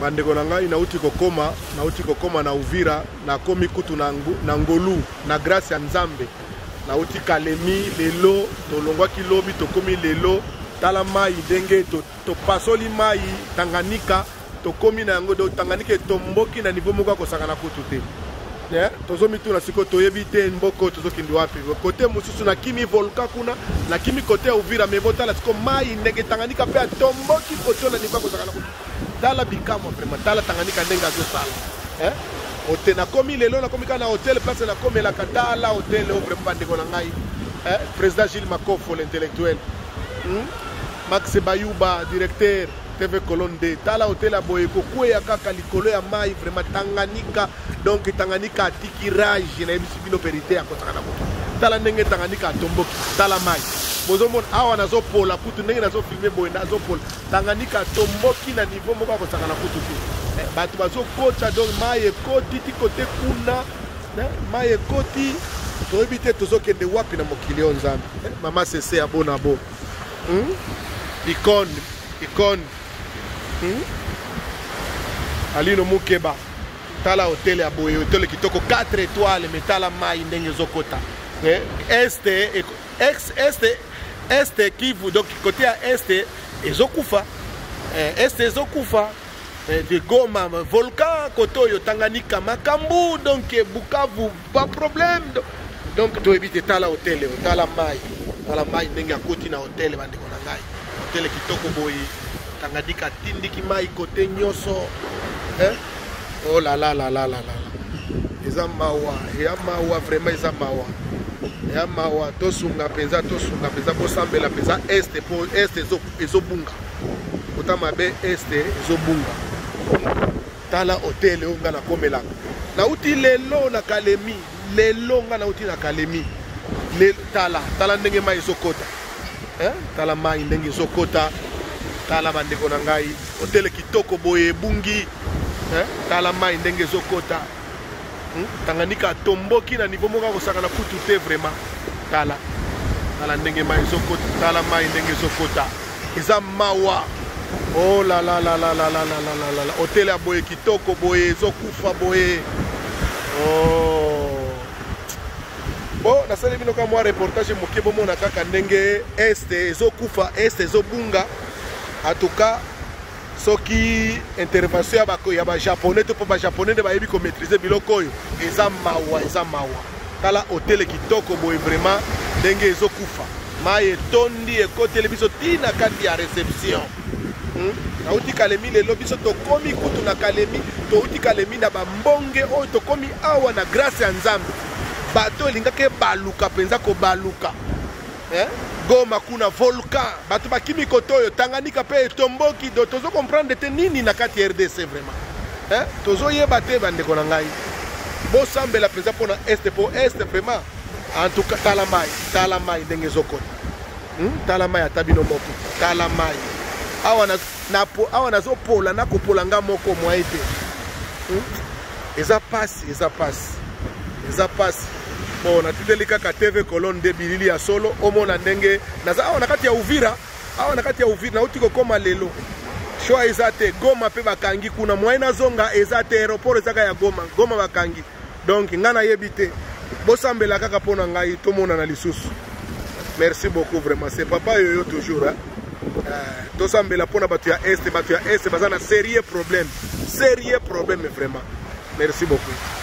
Bandeko na ngai, nauti kokoma, nauti kokoma na Uvira, nakomi kutu na, na ngolu, na grâce ya Nzambe. Nauti Kalemi lelo, tolongwaki lobi, tokomi lelo. Tala mai ndenge topasoli to mai Tanganyika, tokomi na yango donc Tanganyika etomboki na niveau moko ya kosakana kutu te. Yeah, tozomituna sikoyo toyebi te mboka oyo tozokende wapi kote mosusu nakimi volcan kuna nakimi kote ya uvira me botala sikoyo mai ndenge tanganyika mpe atomboki kote oyo na niveau ya kosakana kutu tala bikamwa vraiment tala tanganyika ndenge azosala eh? ote nakomi lelo nakomi kaka na hotel place nakomelaka tala hotel oyo vraiment bandeko na ngai eh? Président Gilles Makofo l'intellectuel, Max Bayuba directeur TV Colonne D, tala hotel ya boye kokweya kaka likolo ya mai vraiment Tanganyika. Donc Tanganyika atiki rage, nayebisi bino verité ya kosaka na moto. Tala ndenge Tanganyika atomboki, tala mai bozomona awa nazopola kutu ndenge nazofilme boye nazopola. Tanganyika atomboki na niveau moko akosaka na kutu te. Eh, bato bazokota donc mai ekoti ti kote kuna, eh, mai ekoti toyebi te tozokende wapi na mokili oyo Nzambe. Eh, mama sese abonabo, Icone, icone, Alino Mukeba, tala hotel ya boye, hotel kitoko 4 étoiles, mais tala mai ndenge ezokota. Eh, est ex est est Kivu, donc côté ya est ezokufa, eh, est ezokufa, eh, de Goma volcan kote oyo Tanganyika makambu, donc Bukavu pas problème. Donc toyebi te. Tala hotel oyo, tala mai, tala mai ndenge akoti na hotel. Bandeko na ngai, hotel kitoko boye, Tanganyika atindiki mai kote nyonso, eh? Oh la la la la la la, eza mawa, eya mawa vraiment, eza mawa, eya mawa. Tosunga mpenza, tosunga mpenza, bosambela mpenza est mpo est ezobunga kota mabe, est ezobunga. Tala hotel oyo nga nakomelaka, nauti lelo na Kalemi, lelo nga nauti na Kalemi. Tala, tala ndenge mai ezokota, eh? Tala mai ndenge ezokota, tala bandeko na ngai, hotel kitoko boye ebungi, eh? Tala mai ndenge ezokota, Tanganyika atomboki na niveau moko akosaka na kutu te vraiment. Tala, tala ndenge mai ezokota, tala mai ndenge ezokota, eza mawa. Oh la la la la la la la la la la, hotel ya boye kitoko boye ezokufa boye. Oh bon, nasali bino ka mwa reportage moke, bomona kaka ndenge est ezokufa, est ezobunga. En tout cas soki intervention ya bajaponais to mpo bajaponais nde bayebi komaîtrise biloko oyo, eza mawa, eza mawa. Tala hotel kitoko boye vraiment ndenge ezokufa, mai etondi ekoteli biso ntina kati ya réception, Nauti Kalemi lelo, biso tokomi kutu na Kalemi, touti Kalemi na bambonge oyo tokomi awa na grâce ya Nzambe. Bato elingaki ebaluka mpenza kobaluka, eh? Goma kuna volcan, bato bakimi kote oyo Tanganyika mpe etomboki. Do tozo comprendre te nini na kati ya RDC vraiment, eh? Tozoyeba te. Bandeko na ngai, bosambela mpenza mpona est mpo est vraiment, en tout cas tala mai, tala mai ndenge ezokota, Tala mai, ata bino moko, tala mai awa na, na, awa nazopola, nakopola nga moko mwaye te, Eza pasi, eza pasi, eza pasi. Bon, natindeli kaka TV Colonne de bilili ya solo, omona ndenge naza awa na kati ya Uvira, awa na kati ya Uvira nauti kokoma lelo. Choix eza te, Goma mpe bakangi kuna, moyen nazonga eza te, aéroport ezaka ya Goma, Goma bakangi. Donc ngai nayebi te, bosambela kaka mpo na ngai, tomonana lisusu. Merci beaucoup vraiment, c'est papa Yoyo toujours, hein? Tosambela mpona bato ya est, bato ya est baza na sérieux problème, sérieux problème vraiment. Merci beaucoup.